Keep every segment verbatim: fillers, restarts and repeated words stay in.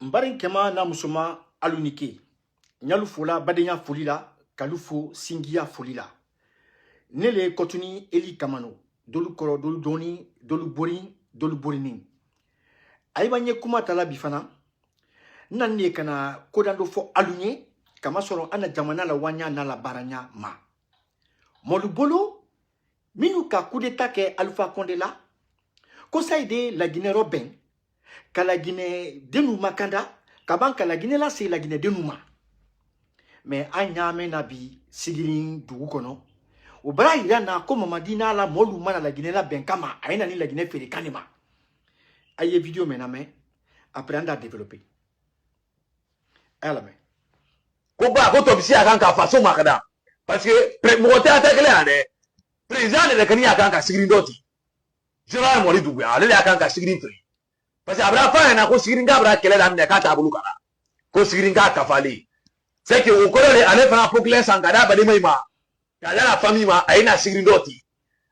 N barinkɛma n'a musoma, alu ni ke. N y'alu fo la badeɲa foli la, k'alu fo sinjiya foli la. Ne le kɔtuni eli kamano, dolu kɔrɔ, dolu dɔɔni, dolu bori, dolu borinin. Ayiwa, n ye kuma ta la bi fana, n na ne ka na kodando fɔ alu ye, kamasɔrɔ an na jamana la waɲa n'a la baaraɲa ma. Mɔlu bolo, minnu ka kudeta kɛ Alpha Condé la, ko ça y est, Laginɛ rɔ bɛn, ka Laginɛ denw makanda, ka ban ka Laginɛ lase Laginɛ denw ma. Mais an ɲaamɛ na bi Sigirin dugu kɔnɔ, o bara yira na ko Mamadi n'a la mɔlu mana Laginɛ la bɛn kama, a ye na ni Laginɛ feere kan de ma. A ye video mɛn na mɛn, après an da développer. A y'a lamɛn. Ko ba, ko tɔbisi a kan ka faso makada. Parce que mɔgɔ tɛ attaquer la yan dɛ. Président de kɔni y'a kan ka Sigirin dɔ ten. Général Mori Dunbuya, ale de y'a kan ka Sigirin feere. Parce que a bɛra fɔ a ɲɛna ko Sigirin k'a bɛra kɛlɛ daminɛ k'a taabolo kan. Ko Sigirin k'a kafalen. C'est que o kɔrɔ de, ale fana pokilɛ san ka d'a balima in ma. K'a d'a la famille ma, a ye na Sigirin dɔ ten.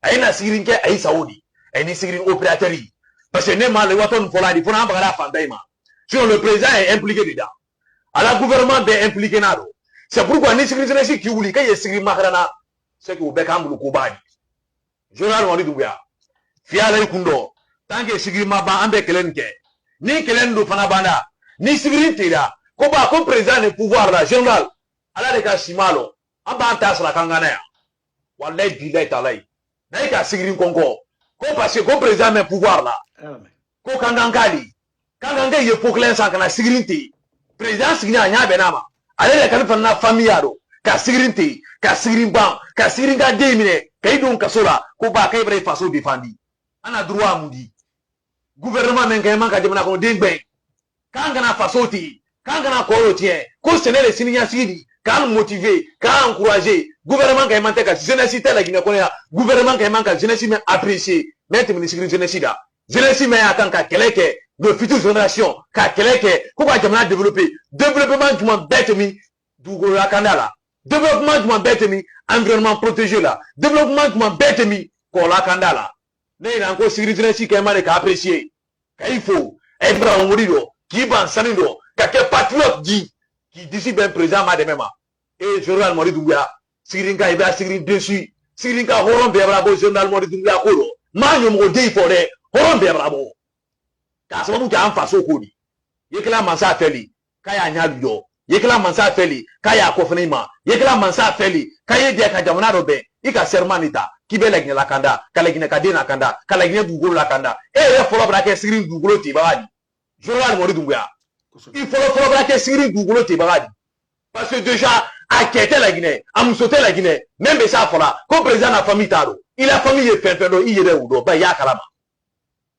A ye na Sigirin kɛ, a ye sa o de. A ye ni Sigirin opérateur ye. Parce que ne ma le wato nin fɔla di, fo n'an bagara fantan in ma. Sinon, le président est impliqué dedans. A la gouvernement bɛɛ impliqué n'a don. C'est pourquoi ni Sigirin jeunesse k'i wuli, k'e ye Sigirin makarana, c'est que o bɛɛ k'an bolo ko b'a di. Général Mamadi Doumbouya, fiyala i kun dɔ, tant que Sigirin ma ban, an bɛ kɛlɛ nin kɛ. Ni kɛlɛ nin don fana banna, ni Sigirin tera, ko ba, ko président ni pouvoir la, général, Ala de ka siman lɔn. An b'an ta sara k'an ka na yan. Walayi bilayi talayi. N'a ye ka Sigirin kɔnkɔ. Ko parce que ko président mɛ pouvoir la. Ko kankan k'ale. Kankan kɛ ye pokilɛ san ka na Sigirin ten. Président Sigirin a ɲa bɛn n'a ma. Ale yɛrɛ kalifa na famille y'a dɔn. Ka Sigirin ten. Ka Sigirin ban. Ka Sigirin ka den minɛ. Ka i don kaso la. Ko ba k'e bɛ faso défendre. An na droit mun di? Gouvernement mɛ ka man ka jamana kɔnɔ den gbɛn. K'an kana faso ten, k'an kana kɔɔrɔ tiɲɛ, ko sɛnɛ de siniɲɛsigi di, k'an motiver, k'an encourager. Gouvernement ka man tɛ ka jeunesse tɛ Laginɛ kɔnɔ yan, gouvernement ka man ka jeunesse mɛ apprécier, mɛ tɛmɛ ni Sigirin jeunesse da. Jeunesse mɛ y'a kan ka kɛlɛ kɛ, le futur génération, ka kɛlɛ kɛ, ko ka jamana développer. Développement jumɛn bɛɛ tɛmɛ dugukolo lakanda la? Développement jumɛn bɛɛ tɛmɛ environnement protégé la? Développement jumɛn bɛɛ tɛmɛ kɔɔ lakanda la? Ne ɲinan ko Sigirin jeunesse kɛ man de ka apprécier. Ka i fo, a ye baramudi dɔ, k'i ban sani dɔ, ka kɛ patriote di, k'i disi bɛn président ma dɛmɛ ma. E général Mamadi Doumbouya, Sigirinka, i bɛ Sigirin déçu. Sigirinka hɔrɔn bɛɛ bara bɔ général Mamadi Doumbouya ko dɔ. Maa ɲɔmɔgɔ den fɔ dɛ, hɔrɔn bɛɛ bara bɔ. K'a sababu kɛ an faso ko di. Ye kɛla mansa fɛ le, k'a y'a ɲa jɔ. Ye kɛla mansa fɛ le, k'a y'a kɔfɛ i ma. Ye kɛla mansa fɛ le, k'a ye jɛ ka jamana dɔ bɛn. I ka serment de ta, k'i bɛ Laginɛ lakanda, ka Laginɛ ka den lakanda, ka Laginɛ dugukolo lakanda. E yɛrɛ fɔlɔ bɛra kɛ Sigirin dugukolo tenbaga di. Général Mamadi Doumbouya, i fɔlɔ fɔlɔ bɛra kɛ Sigirin dugukolo tenbaga di. Parce que déjà, a cɛ tɛ Laginɛ, a muso tɛ Laginɛ, même bɛ s'a fɔ la, ko président na famille t'a dɔn. I la famille ye fɛn fɛn dɔn, i yɛrɛ y'o dɔn, ba, i y'a kalama.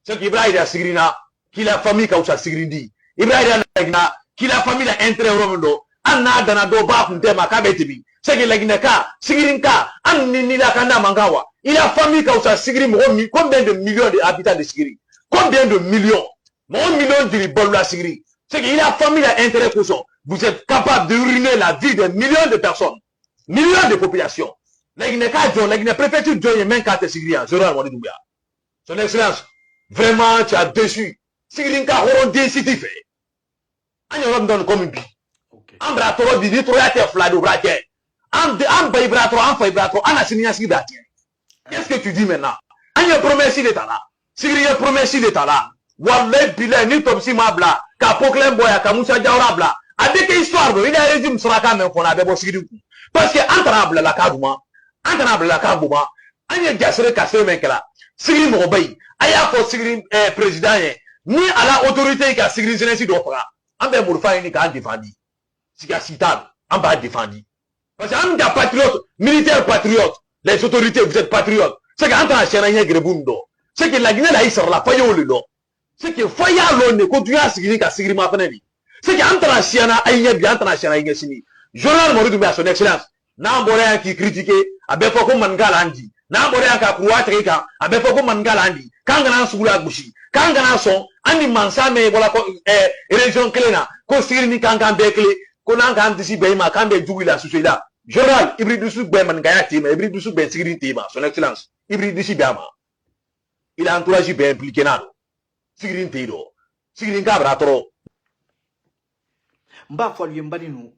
C'est que i b'a jira Sigirin na k'i la famille ka fisa Sigirin di. I b'a jira Laginɛ na k'i la famille la intérêt yɔrɔ min dɔn, hali n'a danna dɔ ba kun tɛ ma k'a bɛ tɛmɛ. C'est que Laginɛka, Sigirinka, hali ni, ni lakanda man kan wa? I la famille ka fisa Sigirin mɔgɔ mi-, combien de millions de habitants de Sigirin? Combien de millions? Mɔgɔ miliyɔn joli balola Sigirin? C'est que i la famille la intérêt kosɔn, vous êtes capable de ruiner la vie des millions de personnes, millions de population. Laginɛka jɔn, Laginɛ préfecture jɔn ye mɛ k'a tɛ Sigirin yan, général Mamadi Doumbouya? Son excellence, vraiment, tu as déçu. Sigirinka hɔrɔnden si t'i fɛ. An yɛrɛ bɛ dɔn komi bi. An bara tɔɔrɔ bi, ni tɔɔrɔya tɛ fila de, o bara kɛ. An, an ba i bara tɔɔrɔ, an fa i bara tɔɔrɔ, an na siniɲɛsigi bɛ a tiɲɛ. Qu'est-ce que tu dis maintenant? An ye promesse de ta la. Sigirin ye promesse de ta la. Walayi bilayi, ni tɔbisi m'a bila, ka Pokilɛn bɔ yan, ka Musa Jawara bila, a bɛ kɛ histoire don. I n'a régime saraka mɛn fɔ, a bɛ bɔ Sigirin kun. Parce que an taara a bila la k'a duma. An kana bila k'a boma. An ye jasere ka se mɛn kɛla. Sigirin mɔgɔ ba in, a y'a fɔ Sigirin, eh, président ye, ni a la autorité ka Sigirin jeunesse dɔ faga, an bɛ morifa ɲini k'an défendre. Siga si t'a la, an b'a défendre. Parce que an ka patriote, militaire patriote, les autorités, vous êtes patriotes. C'est que an tɛna siɲɛna ɲɛ grève dɔn. C'est que Laginɛ la i sarala, fɔ y'o de dɔn. C'est que fo i y'a lɔn de ko duɲa sigili ka sigiri ma fɛnɛ de. C'est que an tɛna siɲɛna a yi ɲɛ bi, an tɛna siɲɛna a yi ɲɛ sini. Général Mamadi Doumbouya, son excellence, n'an bɔra yan k'i critiquer, a bɛ fɔ ko maninka la an di. N'an bɔra yan ka kuruwa tigɛ i kan, a bɛ fɔ ko maninka la an di. K'an kana an sugu la gosi, k'an kana sɔn an ni mansa mɛn bɔra ko, ɛ, région kelen na, ko sigiri ni kankan bɛɛ kelen, ko n'an k'an disi bɛn i ma, k'an bɛ jugu i la, suso i la. Général, Ibiri Dusu bɛɛ maninkaya tema, Ibiri Dusu bɛɛ sigiri tema, son excellence, Ibiri Dusu bɛɛ a ma. Il a entourage bɛɛ impliqué n'a don. Sigirin tɛ yen dɔ. Sigirin k'a bara tɔɔrɔ. N b'a fɔ alu ye, n badenw,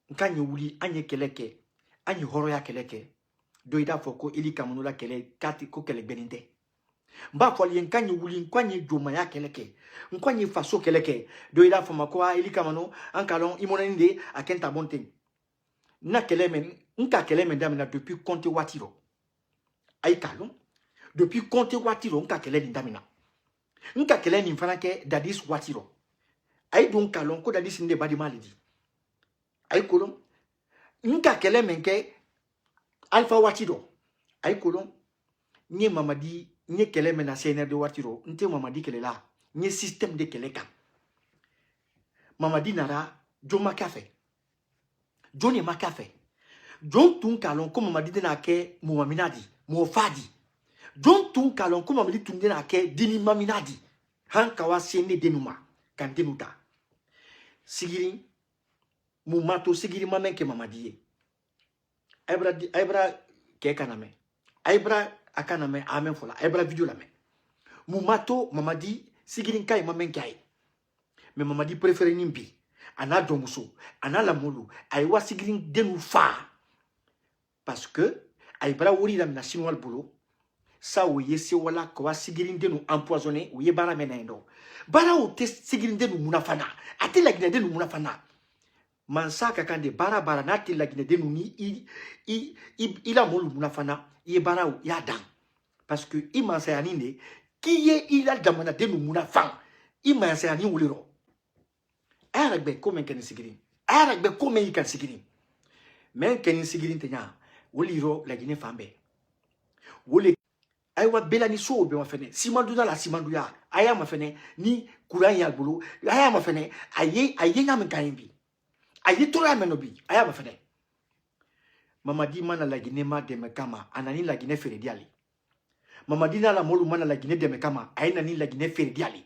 n k'a ɲɛ wuli, an ye kɛlɛ kɛ, an ye hɔrɔnya kɛlɛ kɛ. Dɔ i d'a fɔ ko Eli Kamano la kɛlɛ, k'a tɛ, ko kɛlɛ gbɛnnen tɛ. N b'a fɔ alu ye, n k'a ɲɛ wuli, n k'a ɲɛ jomaya kɛlɛ kɛ, n k'a ɲɛ faso kɛlɛ kɛ. Dɔ i d'a fɔ ma ko, aa, Eli Kamano, an ka lɔn, i mɔnɛni de, a kɛ n ta bɔn ten. N na kɛlɛ mɛn, n ka kɛlɛ mɛn damina depuis Kɔnte waati rɔ. A ye k'a lɔn, depuis Kɔnte waati rɔ, n ka kɛlɛ nin damina. N ka kɛlɛ nin fana kɛ Dadis waati rɔ. A ye dun k'a lɔn ko Dadis nin de badima le di. A ye ko lɔn. N ka kɛlɛ mɛn kɛ Alifa waati rɔ. A ye ko lɔn. N ye Mamadi, n ye kɛlɛ mɛn na C N R D waati rɔ. N tɛ Mamadi kɛlɛ la. N ye système de kɛlɛ kan. Mamadi nara jɔn ma kɛ a fɛ. Jɔn de ma kɛ a fɛ. Jɔn tun k'a lɔn ko Mamadi tɛna kɛ mɔgɔ mamina di, mɔgɔ fa di? Jɔn tun k'a lɔn ko Mamadi tun tɛna kɛ dimi mamina di? Han ka wa se ne denw ma, ka n denw ta. Sigiri, mun ma to Sigiri ma mɛn kɛ Mamadi ye? Ayibara di, Ayibara kɛ ka na mɛn. Ayibara a ka na mɛn, a mɛn fɔlɔ. Ayibara video lamɛn. Mun ma to Mamadi Sigiri ka ye ma mɛn kɛ a ye? Mais Mamadi préféré ni bi, a n'a dɔnmuso, a n'a lamɔlu, a ye wa Sigiri denw fa. Parce que a ye baara wari lamina Sinuwa bolo, sa o ye se wala ka wa Sigiri denw empoisonné, o ye baara mɛn na yen dɔ. Baara o tɛ Sigiri denw munafana, a tɛ Laginɛ denw munafana. Mansa ka kan de, baara baara n'a tɛ Laginɛ denw ni i, i, i, i lamɔlu munafana, i ye baara o, i y'a dan. Parce que i mansayani de, k'i ye i la jamana denw munafan, i mansayani wele rɔ. A y'a gbɛ ko mɛn kɛ ni Sigiri. A y'a gbɛ ko mɛn i kan Sigiri. Mais kɛ ni Sigiri tɛ ɲa, o le yɔrɔ Laginɛ fan bɛɛ. O le, ayiwa, bɛɛ la ni so o bɛɛ ma fɛnɛ, simanduya la, simanduya, a y'a ma fɛnɛ, ni kuran y'a bolo, a y'a ma fɛnɛ, a ye, a ye ɲa min kan ye bi. A ye tɔɔrɔya mɛn nɔ bi, a y'a ma fɛnɛ. Mamadi mana Laginɛ ma dɛmɛ kama, a nana ni Laginɛ feere di ale. Mamadi n'a la mɔlu mana Laginɛ dɛmɛ kama, a ye na ni Laginɛ feere di ale.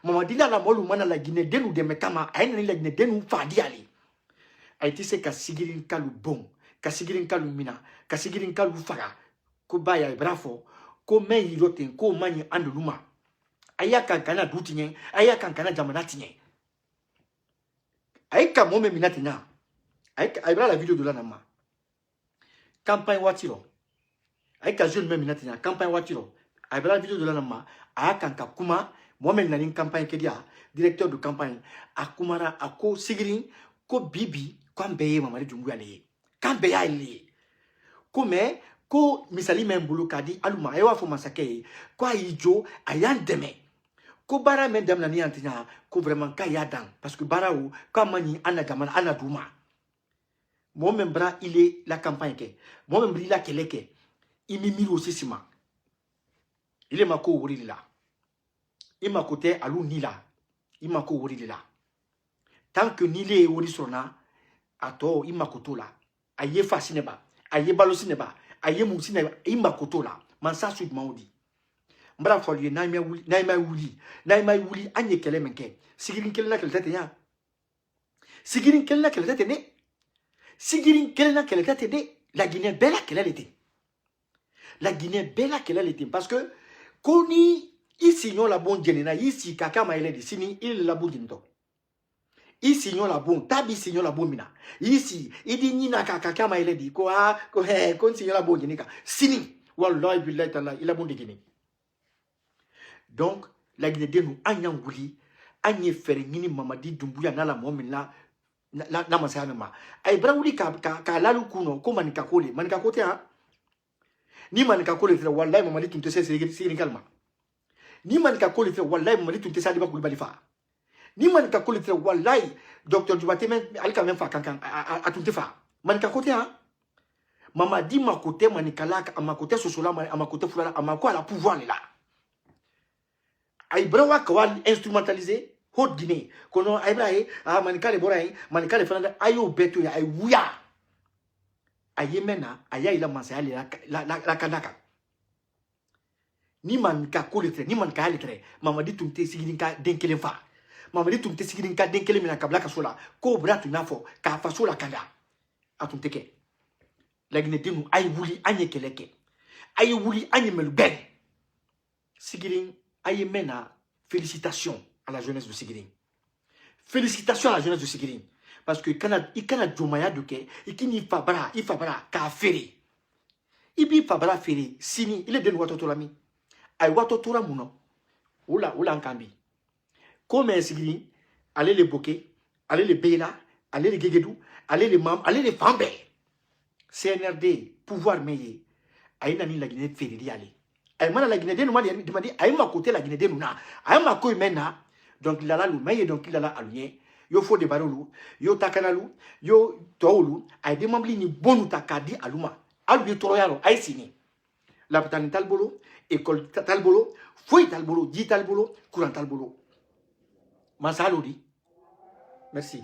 Mamadi n'a la mɔlu mana Laginɛ denw dɛmɛ kama, a ye na ni Laginɛ denw fa di ale. A tɛ se ka Sigiri kalu bon, ka Sigiri kalu mina, ka Sigiri kalu faga. Ko ba ya, i b'a fɔ ko mɛn yiro ten, k'o man ɲi an dulu ma. A y'a kan kana du tiɲɛ, a y'a kan kana jamana tiɲɛ. A ye ka mɔɔ mɛn mina ten ɲa, a ye ka, a ye b'a la video dɔ la na ma. Campagne waati rɔ, a ye ka jeune mɛn mina ten ɲa, campagne waati rɔ, a ye b'a la video dɔ la na ma. A y'a kan ka kuma, mɔɔ mɛn nana ni campagne kɛ di ya, directeur de campagne, a kumara, a ko Sigiri, ko bi bi, ko an bɛɛ ye Mamadi Dunbuya le ye. K'an bɛɛ y'a le ye. Ko mais ko misali mɛn bolo k'a di alu ma, a ye wa fɔ masakɛ ye, ko a y'i jo, a y'an dɛmɛ. Ko baara mɛn damina ni yan tɛ ɲa, ko vraiment k'a y'a dan, parce que baara o, k'a man ɲi an na jamana, an na du ma. Mɔɔ mɛn bara i le la campagne kɛ, mɔɔ mɛn bara i la kɛlɛ kɛ, i mi miiri o sisi ma. I le ma ko wari de la. I mako tɛ alu ni la, i mako wari de la. Tant que ni le ye wari sɔrɔ na, a tɔ, i mako t'o la. A ye fa sinɛba, a ye balo sinɛba, a ye mun sinɛba, i mako t'o la. Mansa su jumɛn o di? N b'a fɔ alu ye, n'a ma wuli, n'a ma wuli, n'a ma wuli, an ye kɛlɛ min kɛ, Sigiri kelen na kɛlɛ tɛ ten ɲa. Sigiri kelen na kɛlɛ tɛ ten dɛ. Sigiri kelen na kɛlɛ tɛ ten dɛ. Laginɛ bɛɛ la kɛlɛ le ten. Laginɛ bɛɛ la kɛlɛ le ten. Parce que ko ni i siɲɔ labon jɛnɛna, i si ka kɛ a ma yɛlɛ de, sini i labon jɛnitɔ. I siɲɔ labon, tabi i siɲɔ labon mina, i si, i di ɲina ka, ka kɛ a ma yɛlɛ de, ko, aa, ko, hɛ, ko n siɲɔ labon jɛni kan. Sini, walayi, bilayi, talayi, i labon de jɛni. Donc, Laginɛ denw, an y'an wuli, an ye fɛɛrɛ ɲini Mamadi Dunbuya n'a la mɔɔ min na, na, na, na masaya min ma. A ye bara wuli ka, ka, ka lalu kun nɔ, ko maninka ko le, maninka ko tɛ yan. Ni maninka ko le tɛ, walayi, Mamadi tun tɛ se Sigiri, Sigiri kɛlɛ ma. Ni maninka ko le tɛ, walayi, Mamadi tun tɛ se Adiba Kulibali fa. Ni maninka ko le tɛ, walayi, Docteur Juba tɛ mɛn, ale ka mɛn fa kan kan, a, a, a tun tɛ fa. Maninka ko tɛ yan. Mamadi mako tɛ maninka la, a mako tɛ soso la, a mako tɛ fula la, a mako a la pouvoir de la. A ye bara wa ka wa instrumentaliser Haut Guinée kɔnɔ, a ye bara ye, a, maninka le bɔra yen, maninka le fana, a y'o bɛɛ to yen, a ye wuya. A ye mɛn na, a y'a yira masaya le la, la, la, lakanda kan. Ni maninka ko le tɛ, ni maninka le tɛ, Mamadi tun tɛ Sigiri ka den kelen fa. Mamadi tun tɛ Sigiri ka den kelen mina ka bila kaso la. Ko bɛɛ tun y'a fɔ, k'a faso lakanda. A tun tɛ kɛ. Laginɛ denw, a ye wuli, an ye kɛlɛ kɛ. A ye wuli, an ye mɛlu bɛɛ. Sigiri, a ye mɛn na, félicitations à la jeunesse de Sigiri. Félicitations à la jeunesse de Sigiri. Parce que i kana i kana jɔnmaya dɔ kɛ i k'i n'i fa bara i fa bara k'a feere. I b'i fa bara feere sini i le den waatɔ tora min a ye waatɔ tora mun na. O la o la n kan bi ko mɛ sigiri ale le boke ale le bela ale le gegedu ale le mam ale le fan bɛɛ. Cnrd pouvoir mɛ ye a ye na ni laginɛ feereli ale a ye mana laginɛden ma de dimadi a ye mako tɛ laginɛden na a ye mako mɛ na. Donc lala lu mɛ ye donc lala alu ye yo fo de baro lu yo takana lu yo tɔw lu a ye demabili ni bonu ta k'a di alu ma. Alu ye tɔɔrɔya lɔ a ye sini lapitani t'alu bolo, école t'alu bolo, foyi t'alu bolo, ji t'alu bolo, courant t'alu bolo. Mansa l'o di. Merci.